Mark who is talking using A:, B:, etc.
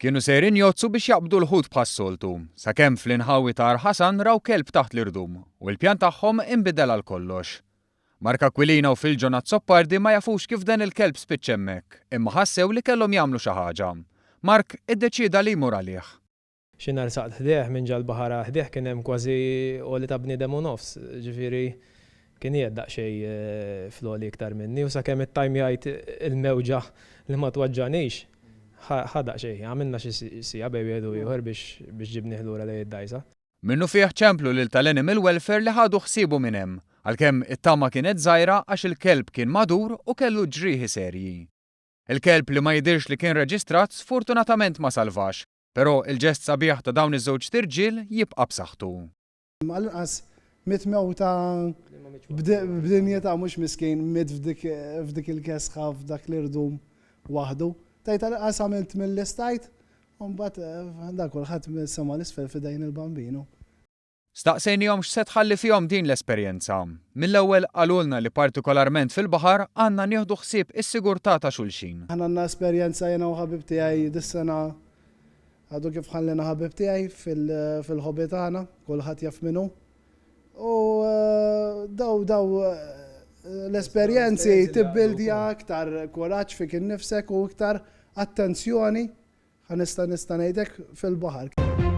A: Kienu sejrin jgħoddsu biex jaqbdu l-ħut bħas-soltu, sakemm fl-inħawi ta' Għar Ħasan raw kelb taħt l-irdum, u l-pjan tagħhom inbidel għal kollox. Mark Aquilina u Phil John Azzopardi ma jafux kif dan il-kelb spiċċa hemmhekk, imma ħassew li kellhom jagħmlu xi ħaġa. Mark iddeċieda li jmur għalih.
B: Xi nhar saqt ħdejh, minn ġal-baħar għal ħdejh kien hemm kważi għoli ta' bniedem u nofs, ġifieri kien qiegħed daqsxejn fl-għoli iktar minni u sakemm ittajmjajt il-mewġa li ma twaġġagħnix, ħa daqsxejn ħin, għamilna xi siegħa bejn wieħed u ieħor biex ġibnih lura lejn id-dgħajsa.
A: Minnufih ċemplu lil tal-Animal Welfare li ħadu ħsiebu minn hemm, għalkemm it-tama kienet żgħira għax il-kelb kien magħdur u kellu ġrieħi serji. Il-kelb li ma jidhirx li kien reġistrat sfortunatament ma salvax, Però il-ġest sabiħ ta' dawn iż-żewġt irġiel jibqa' b'saħħtu.
C: Għall-inqas miet mewta b'dinjità mhux miskin miet f'dik il-kesħa f'dak l-irdum waħdu. Tgħid għall-inqas għamilt milli stajt u mbagħad dan kulħadd mis-sema 'l isfel f'idejn il-Bambinu.
A: Staqsejnihom x'se tħalli fihom din l-esperjenza. Mill-ewwel qalulna li partikolarment fil-baħar għandna nieħdu ħsieb is-sigurtà ta' xulxin.
C: Aħna għandna esperjenza jiena u ħabib tiegħi dis-sena għadu kif ħallina ħabib tiegħi fil-hobby tagħna, kulħadd jaf min hu. U daw daw l-esperjenzi tibbildja iktar kuraġġ fik innifsek u iktar attenzjoni, ħa nista' nista' ngħidlek, fil-baħar.